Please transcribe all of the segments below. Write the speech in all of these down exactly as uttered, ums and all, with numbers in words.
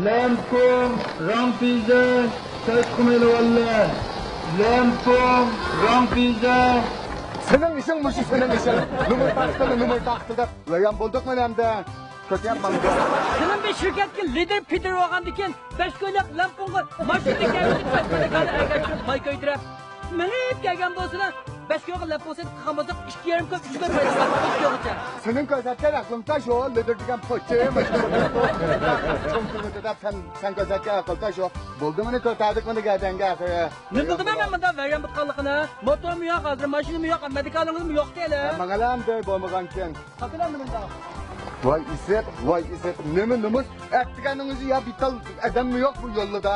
لەمپۇڭ، راڭپىزە، سەي تۇخۇم ئېلىۋالدى. لەمپۇڭ، راڭپىزە. سېنىڭ ئىشىڭ مۇشۇ، سېنىڭ ئىشىڭ. نومۇر تارتقىلى، نومۇر تارتقىلى دەپ ۋەيران بولدۇقمۇ ئەمدى؟ كۆتەپ ماڭدى. سېنىڭ بىر شىركەتكە لىدىر پىدىر بولغاندىكىن، بەش كويلاپ لەمپۇڭغا ماشىنىدا كەلگۈزۈپ، بەش كويلىقلارنى ئەگەشتۈرۈپ، ماي كۆيدۈرۈپ، مېڭىپ كەلگەن بولسىلا، بەش كويغا لەمپۇڭ سېتىپ قىلغان بولساق، ئىككى يېرىم كوي، ئۈچ كوي پايدا بار، ئۈچ كويغىچە. سېنىڭ كۆرسەتكەن ئەقلىڭچە شۇ، لىدىر دېگەن پوچى، ماشىنا چوڭ كۆرۈنىدۇ دەپ سەن، سەن كۆرسەتكەن ئەقىلچە شۇ. بولدى مانا، كۆتەردۇق مانا گەدەڭگە ئاخىرى. نېمە بىلدىم مەن مۇنداق ۋەيران بولۇپ قالغىنىنى؟ موتورمۇ يوق ھازىر، ماشىنىمۇ يوق، مېدىكالىڭىزمۇ يوق دېلى. ماڭىلا ئەمدى بولمىغانكىن. قاتىلا مېنىڭدە. ۋاي ئىسىت، ۋاي ئىسىت، نېمە نومۇس؟ ئەتىگەننىڭ ئۆزى يا بىتال ئادەممۇ يوق بۇ يولدا.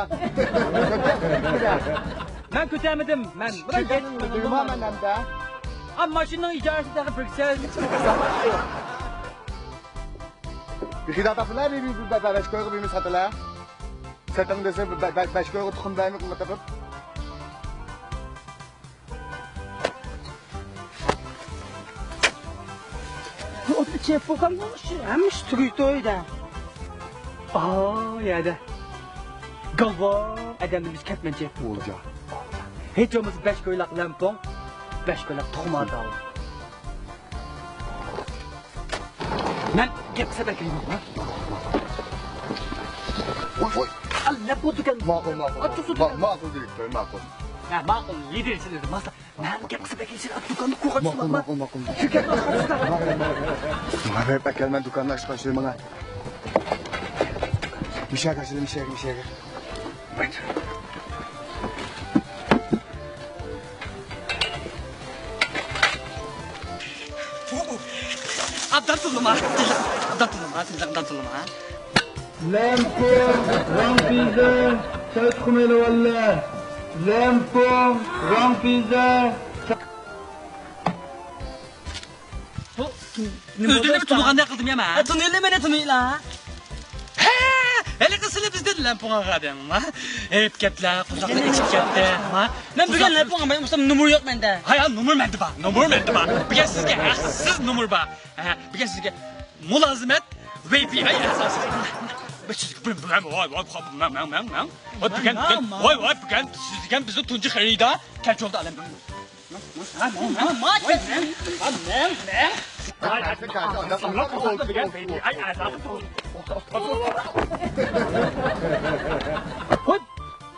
مەن كۆتەرمىدىم، مەن. بۇلار كېتىپ دۇيما مەن ئەمدى. ئا، ماشىنىنىڭ ئىجارىسى تېخى بىر كېسەل. بىخىدا تاپىلا، بىر، بىر، بىر، بىر، بىر، بىر، بىر، بىر، ساتىلا. سېتىڭ دېسە، بە-، بە-، بەش كويغا تۇخۇم بەرمەي قىممەت تېپىپ. بۇ ئوتنى چېپىپ بولغان بۇ ئىش، ھەممە ئىش تۈگىدى ئۆيدە. ئا، يەدە. گاۋا، ئادەمنى بىز كەتمەنچە. ئولجا. ھېچ بولمىسا بەش كويلاق لەمپۇڭ، بەش كويلاق تۇخۇم ئالدى. مەن گەپ قىلسا بەك ئېيىبمۇ؟ ۋوي، ۋوي. ئا، لەپ بولدىكەن. ماقۇل، ماقۇل. ئا، تۇرسۇن. ما-، ماقۇل دىرېكتور، ماقۇل. ھە، ماقۇل، لىدېر سىلەر، ماستا. مەن گەپ قىلسا بەك ئېيىبسىلەر، دۇكاننى قوغلاپ ماقۇل، ماقۇل، ماقۇل. شىركەتنى ئاچقان سىلەر. ماقۇل، ماقۇل. ماڭا بېرىپ ئەكەل، مەن دۇكاننى ئاچقان شۇ ماڭا. مىشەگە ئاچىلى، مىشەگە، مىشەگە. ئابدان تۇرلىما. ئابدان تۇرلىما، تىنچلىق ئابدان تۇرلىما. لەمپۇڭ، راڭپىزە، سەي تۇخۇم ئېلىۋالدى. لەمپۇڭ، راڭپىزە. بۇ ئۆزلىرىنى بىر تونۇغاندەك قىلدىم يا مەن. تونۇيلا، مېنى تونۇيلا. ھە، ھېلىقى سىلى بىزدىن لەمپۇڭ ئالغان ئادەم، ھە؟ ھېرىپ كەتتىلە، قورساقلىرى ئېچىپ كەتتى، ھە؟ مەن بۈگۈن لەمپۇڭ ئالماي، بولسام نومۇر يوق مەندە. ھاي، ھاي، نومۇر مەندە بار، نومۇر مەندە بار. بۈگۈن سىزگە ھەقسىز نومۇر بار. ھە، بۈگۈن سىزگە مۇلازىمەت ۋەي پىي ئاي ئەزاسى. بىر سىزگە بىر، بىر، ۋاي، ۋاي، مەن، مەن، مەن. ۋاي، بۈگۈن، مەن، بۈگۈن، مەن. ۋاي، ۋاي، بۈگۈن سىز دېگەن بىزنىڭ تۇنجى خېرىدار. كەل، چولدا ئالەم.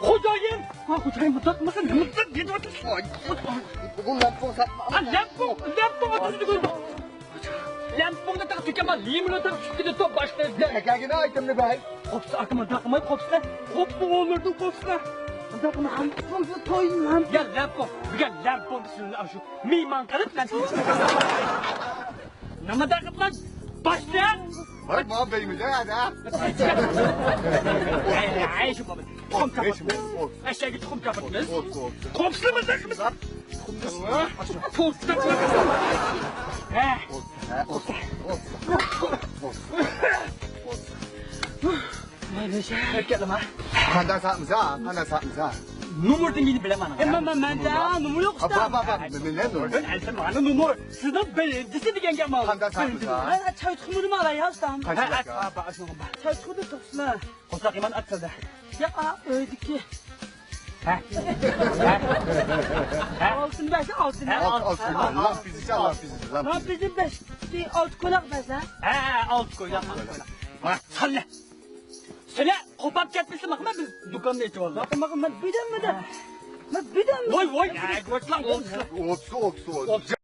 خوجايىن! ھا، خوجايىن! مۇنداق مۇنداق دېدى. بۇ لەمپۇڭ ساتما. ھا، لەمپۇڭ، لەمپۇڭ ئاتىسىنى كۆردۈم. لەمپۇڭدا تاق تۈكەن بار، لىموننى تاق سۈتىدە توپ باشلىدى. ئەكەگىنە ئايتىمنى بەر. قوپسا، ئاكا، مۇنداق قىلماي، قوپسا. قوپسا، ئولتۇردۇم، قوپسا. مۇنداق قىلماي. تويلام. يا لەمپۇڭ، بۈگۈن لەمپۇڭ بىسمىللا ئاشۇ مېھمان قىلىپ مەن. نېمە دەقىقلار؟ باشلا. ۋاي، ما بەيمىدە، ئەدە. ئەي، ئەي، شۇ بابا. تۇخۇم چاپاتمىز. ئەشەگە تۇخۇم چاپاتمىز. قوپسىلىمىز دەقىمىز. تۇخۇم چاپاتمىز. ھە. ھەرىكەتلىمە. قانداق ساتمىسا، قانداق ساتمىسا. نومۇردىن مېنى بىلەمەن. ئەمما مەن، مەندە نومۇر يوق ئۇستا. بار، بار، بار. مەن، مەن نومۇر. بىر ئەلتە مانا نومۇر. سىزنىڭ بىرىنچىسى دېگەن گەپ ماۋۇ. قانداق ساتمىسا. ھە، چاي تۇخۇمىنى مالا يا ئۇستام. ھە، ھە، ھە، بار، بار، شۇنىڭغا بار. چاي تۇخۇمى توقسىما. قورساق يامان ئاچ سەندە. ياق، ئۆيدىكى. ھە؟ ھە؟ ھە؟ ئالتىنى بەرسە، ئالتىنى. ھە، ئالتە، ئالتە. لامپىزىچە، لامپىزىچە، لامپىزىچە. لامپىزنى بەش، ئالتە كويلاق بەرسە. ھە، ھە، ئالتە كويلاق، ئالتە كويلاق. ما، ساللى. سىلە قوپاپ كەتمىسە، ماقۇل، بىز دۇكاننى ئېچىۋالدۇق. ماقۇل، ماقۇل، مەن بىدەممىدە. مەن بىدەممىدە. ۋاي، ۋاي، ئە، گوچلا، ئوپسلا. ئوپسا، ئوپسا، ئوپسا.